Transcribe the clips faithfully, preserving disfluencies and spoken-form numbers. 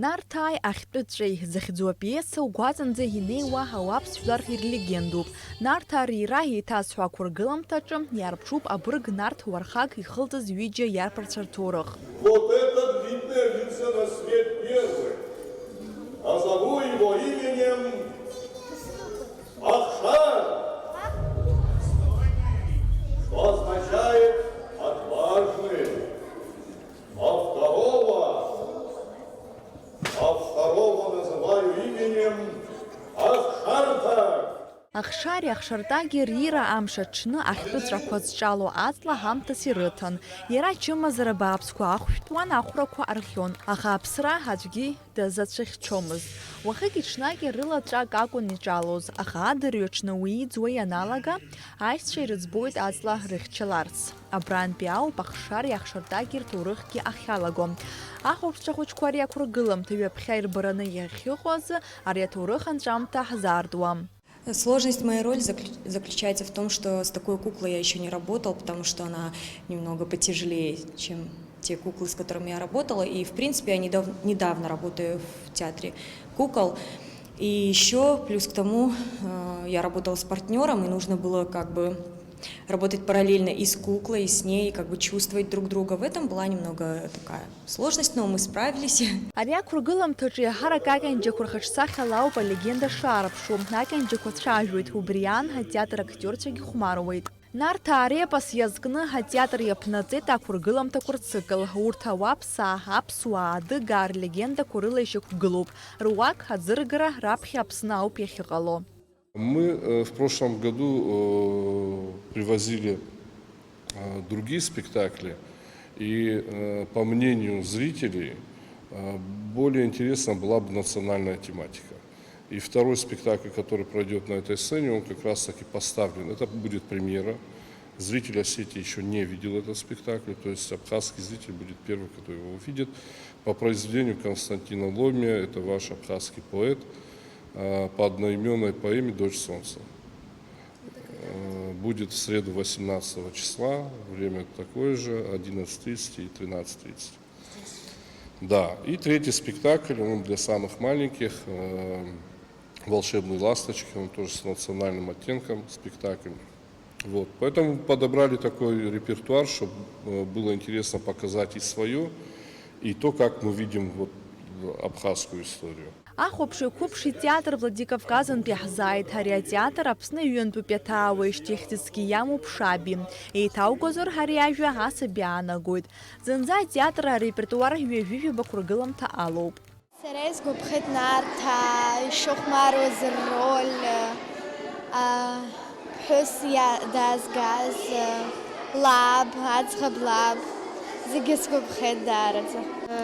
Нарҭааи ахьтәы ҵәеи зыхьӡу апиеса угәаҵанӡа инеиуа ауаԥс жәлар ирлегендоуп. Нарҭаа рира еиҭазҳәо ақәыргыламҭаҿы иаарԥшуп абырг Нарҭ уархак ихылҵыз ҩыџьа иарԥарцәа рҭоурых. Вот этот вид появился на свет первый. Назову его именем Ахшар, что означает «отважный». А второго, а второго называю именем Ахшарта. Ахшари ахшартаги рира амш аҽны ахьтәы ҵәақәа зҿало аҵла ҳамҭас ирыҭан. Иара ачымазара бааԥсқәа ахәшәтәуан, ахәрақәа архион, аха аԥсра аӡәгьы дазацәыхьчомызт. Уахыки-ҽнаки рыла ҵәак акәын иҿалоз, аха адырҩаҽны уи иӡуа ианалага, аишьцәа ирыӡбоит аҵла рыхьчаларц. Абрантәи ауп ахшари ахшартаги рҭоурыхгьы ахьалаго. Ахәаԥшцәа хәыҷқәа ари ақәыргыламҭа ҩаԥхьа ирбараны иахьыҟоу азы ари аҭоурых анҵәамҭа ҳзаартуам. Сложность моей роли заключ- заключается в том, что с такой куклой я еще не работал, потому что она немного потяжелее, чем те куклы, с которыми я работала. И, в принципе, я недав- недавно работаю в театре кукол. И еще плюс к тому, э, я работала с партнером, и нужно было как бы работать параллельно и с куклой, и с ней, и как бы чувствовать друг друга. В этом была немного такая сложность, но мы справились. Ари ақәыргыламҭаҿы еиҳарак акьанџьақәа рхаҿсахьала ауп алегенда шаарԥшу. Акьанџьақәа цәажәоит, убри аан атеатр актиорцәагьы хәмаруеит. Нарҭаа репос иазкны атеатр иаԥнаҵеит ақәыргыламҭақәа рцикл. Урҭ ауаԥсаа, аԥсуаа, адыгаа рлегендақәа рыла ишьақәгылоуп. Руак аӡыргара раԥхьа Аԥсны ауп иахьыҟало. Мы, э, в прошлом году, э, привозили, э, другие спектакли, и, э, по мнению зрителей, э, более интересна была бы национальная тематика. И второй спектакль, который пройдёт на этой сцене, он как раз таки поставлен. Это будет премьера. Зритель Осетии ещё не видел этот спектакль, то есть абхазский зритель будет первый, кто его увидит. По произведению Константина Ломия, это ваш абхазский поэт, э, по одноимённой поэме «Дочь солнца». Э, будет в среду, восемнадцатого числа, время такое же, одиннадцать тридцать и тринадцать тридцать. Да, и третий спектакль, он для самых маленьких, э, «Волшебные ласточки», он тоже с национальным оттенком спектакль. Вот, поэтому подобрали такой репертуар, чтобы, э, было интересно показать и своё, и то, как мы видим вот абхазскую историю. Ахәаԥши-қәыԥши театр Владикавказынтәи ҳзааит. Ари атеатр Аԥсны ҩынтәуп иаҭаауеижьҭеи хьӡысгьы иамоуп Шаби. Еиҭаугозар, ари ажәа асаби аанагоит. Зынӡа атеатр арепертуар ҩажәи жәаба қәыргыламҭа алоуп. Сара исгәаԥхеит Нарҭаа ишыхәмаруаз рроль, а, ԥҳәыс иа-, даазгаз, лаб, аӡӷаб лаб, зегьы сгәаԥхеит даараӡа.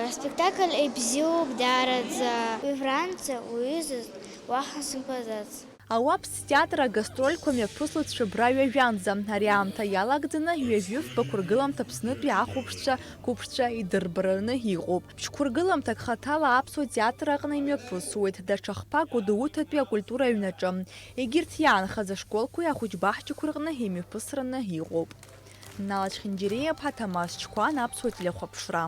Аспектакль ибзиоуп даараӡа. Уи франциа уҩызаз уаҳа сымбаӡац. Ауаԥс театр агастрольқәа мҩаԥыслоит Шәыбра ҩажәанӡа. Ари аамҭа иалагӡаны ҩажәи фба қәыргыламҭа Аԥснытәи ахәаԥшцәа, қәыԥшцәа идырбараны иҟоуп. Ԥшь-қәыргыламҭак хаҭала аԥсуа театр аҟны имҩаԥысуеит, даҽа хԥа Гәдоуҭатәи акультура аҩнаҿы. Егьырҭ иаанхаз ашколқәеи ахәыҷбаҳчақәеи рҟны имҩаԥысраны иҟоуп. Нала Чхинџьириа-иԥҳа, Ҭамаз Чқәан, Аԥсуа телехәаԥшра.